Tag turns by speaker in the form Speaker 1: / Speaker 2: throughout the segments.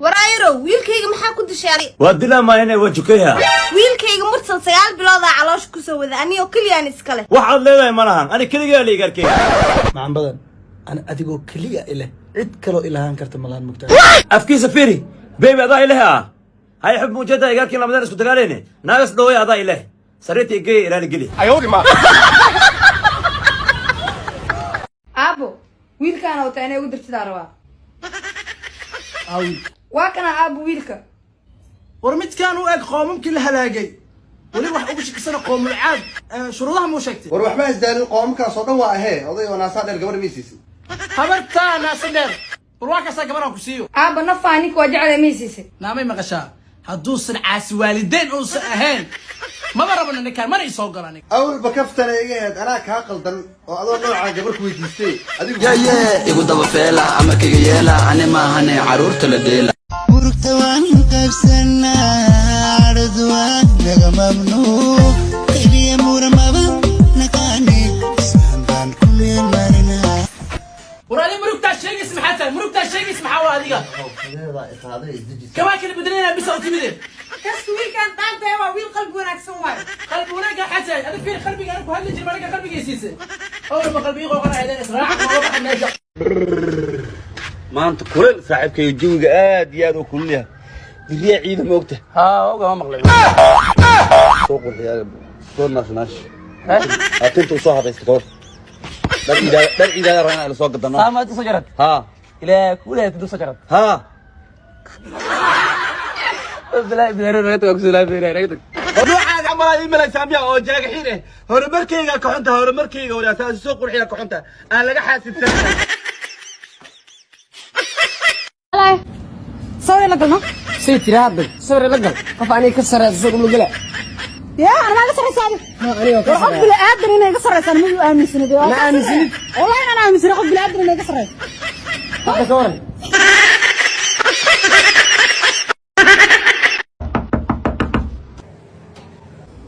Speaker 1: Waraayarow, wiilkayga maxaa ku dishay?
Speaker 2: Waa dilaa maahine, waa jukayha.
Speaker 1: Wiilkayga Mursal 9 biloodaa caloosha kusoo wada, anigoo keliyaan iskale.
Speaker 2: Waxaad leedahay ma lahan, ani keligaa la igarkay.
Speaker 3: Macan badan, ana adigoo keliya ileh, cid kaloo ilahaan karta malaan mugtaa.
Speaker 2: Afkiisa firi, baby, adaa ileh ah. Hay xub muujada igarkin lamadeen isku dagaaleyne naagas dhoway. Adaa ileh, sariirta igeey, ilaali geli.
Speaker 4: Aabo, wiilkaana wata inay ugu dirtidaa rabaa. Waa kana, aabo, wiilka.
Speaker 5: War midkaan u eg qoomamkii la halaagay, weli wax ugu shakisana qoomulcaad. Shuruudaha muu sheegtay?
Speaker 6: War waxba isdaalin, qoomamkaas oo dhan waa ahee. Oday oo naasaa dheer gabadha miisiisi.
Speaker 5: Habartaa naasa dheer, war waa kaasaa gabadhaan ku siiyo.
Speaker 4: Aabo, nafaa ninka waa jeclay, mii siisay?
Speaker 5: Naamay maqashaa? Hadduusan caasi waalideyn uusan ahayn, maba rabno ninkaan, mana isoo galo aniga.
Speaker 6: Awalba kaftana iga aheyd, anaa kaa qaldan oo adoo noocaa gabar ku weydiistay adigu.
Speaker 7: Igu daba feela ama kaga yeela, ani maahane caruurta la dheela.
Speaker 8: Murugta waan qaybsanaa, cadhadu waan naga mamnuuc, keliya muramaba naqaani, isaan baan ku meel marinaa.
Speaker 5: War adi murugtaa sheegaysa maxaa tahay? Murugtaa sheegaysa maxaa waa adiga? Kabaa kala bedelanaa bisa u timide.
Speaker 1: Kaska wiilkaan dhaantaya, waa wiil qalbi wanaagsan waayo.
Speaker 5: Qalbi wanaagga maxaa tahay? Adig fiir, qalbiga anigu ku hadli jirin, aniga qalbigay siisay. Awalba qalbigii qooqan ahaydeen, israac nooga baxa meesha.
Speaker 9: Maanta kuleel, saaxiibkayo, jawiga aad iyo aad u kulul yahay. Biriya ciida moogta.
Speaker 5: Haa, oga ma maqlay.
Speaker 9: Soo qurxiya, soo naashnaash, tinta usoo habaysta kawar. Dhar ciidaada, dhar ciidaada rabaa inaan soo gadano.
Speaker 10: Saamaad usoo jarad?
Speaker 9: Haa.
Speaker 10: Ilaa kuulaha tinta usoo jarad?
Speaker 9: Haa.
Speaker 10: Bilaa bilaaro naga tag, kusoo laabay naga tag.
Speaker 9: Noocaada camal ii malaysaa miya oo jaagaxiin eh? Horumarkayga ka xunta, horumarkayga wadaata soo qurxiya ka xunta aan laga xaasidsan.
Speaker 4: Sawir la galno.
Speaker 10: Say tiri hadda sawir la gal, qof aniga ka sarreeya soo dhul gala.
Speaker 11: Yaa ana maa ga sarreysa adiga?
Speaker 10: Aniga ka
Speaker 11: War qof
Speaker 10: sarreeya.
Speaker 11: bini aadan inay iga sarreysaan ma uu aaminsanid?
Speaker 10: Ma aaminsanid?
Speaker 11: Wallahi inaan aaminsanid qof bini aadan inay iga sarreyso.
Speaker 10: Hadda ka waran.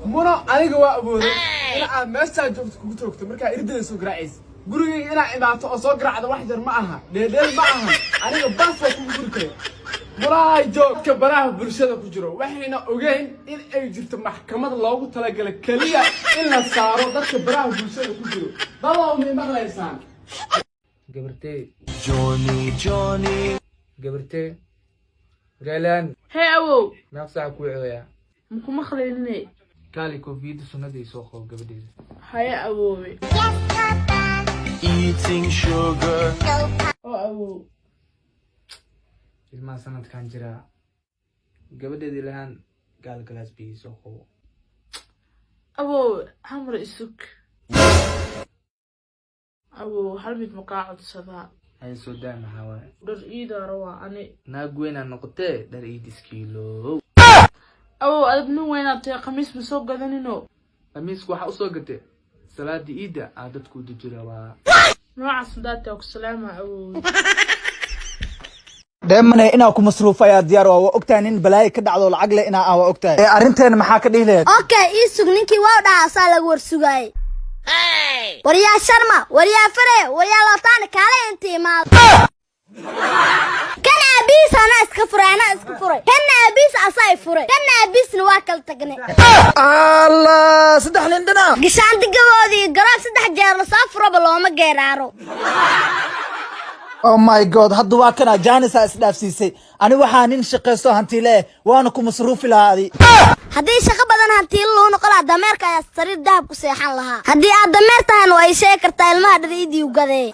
Speaker 5: Muno, aniga waa awooday in aad meeshaa joogto kugu toogto markaa irdada soo garaacaysa. Gurigayga inaad imaato oo soo garaacda wax yar ma aha, dheeldheel ma aha. Aniga baas waa kugu guri kare. Munahay, joogka baraha bulshada ku jiro waxayna ogeyn in ay jirto maxkamad loogu talagalay keliya in la saaro dadka baraha bulshada ku jiro. Dadow, may maqlaysaan?
Speaker 10: Gabartey Johnny, Johnny, gabartey gaalaan.
Speaker 12: Hee awow.
Speaker 10: Meeq saaca kuu cooyaa?
Speaker 12: Maku maqlaynine.
Speaker 10: Kaali koofiyadda sunnada ii soo qabo, gabadheeda.
Speaker 12: Haye awoowe. Oo awow.
Speaker 10: Ilmaha sanadkan jiraa, gabadheeda ilahaan gaal galaas biyi soo qabo.
Speaker 12: Awowe, hamar isug. Awow, hal mid makaa codsadaa?
Speaker 10: Haye, soo daa, maxaa waaye?
Speaker 12: Dhar iidaa rawaa ani.
Speaker 10: Naag weynaa noqotee, dhar iid iskiilow.
Speaker 12: Awow, adag nin weynaad tahay, khamiis ma soo gadanino?
Speaker 10: Khamiiska waxaa usoo gatay salaada iidda aa dadku u deji rabaa.
Speaker 12: Noocaas hadaa tahay, ku salaama awowe.
Speaker 3: Dheemane, inaa ku masruufayaa diyaar waa ogtahay nin balaayo ka dhacdo lacag leh inaa ah, waa ogtahay. Ee arrinteena maxaa ka dhihi lahayd?
Speaker 1: Okay, ii sug, ninkii waa dhahaa asaa lagu war sugaayey. Waryaa Sharma, waryaa Fare, waryaa Lootaani, kaale inta imaado. Kan aabihiis anaa iska furay, anaa iska furay. Kanna aabihiis asaa i furay, kanna aabihiisna waa kala tagnay.
Speaker 3: Allah, saddex nin dhana.
Speaker 1: Gashaandigaboodii garoob saddex jeer lasoo furaba looma geeraaro.
Speaker 3: Oh my God, hadda waa kana jaanisa isdhaafsiisay. Ani waxaa nin shaqaysto hantiile eh, waana ku masruufi lahaa adi.
Speaker 1: Haddii shaqo badan hantiilo lagu noqon lahaa, dameerka ayaa sariir dahab ku seexan lahaa. Haddii aad dameer tahayna, waa ii sheegi kartaa ilmaha dhar iidii ugadee.